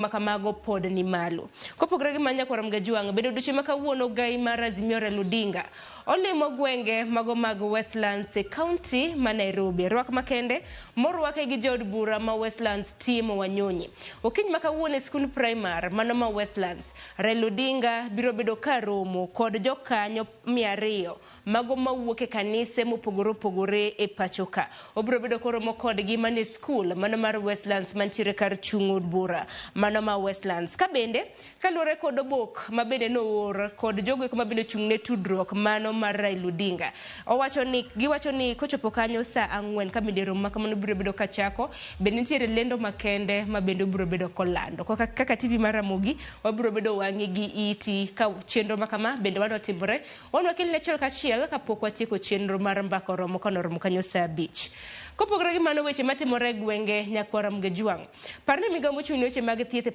Ma kamago pod ni malo. Kopogore gi mano nyakwar Mgajwang', bende odiochieng' ma kawuono gai mar Azimio Raila Odinga olimo gwenge mago mag Westlands e kaunti ma Nairobi. Rwak makende morwake gi jaod bura ma Westlands Tim Wanyonyi. Okinyi ma kawuono e skund primar mano ma Westlands, Raila Odinga biro bedo ka romo kod jokanyo 200 mago mawuok e kanise mopogore opogore e pacho ka. Obiro bedo koromo kodgi mana e skul mano mar Westlands mantiere kar chung' od bura mano ma Westlands. Ka bende kaluwore kod obok ma bende noor kod jogo eko ma bende ochung' ne tudruok mano mar Raila Odinga. Owacho ni giwacho ni kochopo kanyo saa ang'wen ka bende romo ma kamano biro bedo kachako bende nitiere lendo makende ma bende obiro bedo kolando. Kaka, kaka TV mar Ramogi wabiro bedo wang'i gi iti ka chenro ma kama bende wadwa timore Wan wakelni achiel kachiel kapok watieko chenro mar mbaka oromo ka noromo kanyo saa abich. Kopogore gi mano weche matimore e gwenge nyakwara Mgejwang'. Par ni migawo mochung' ne weche mag thieth e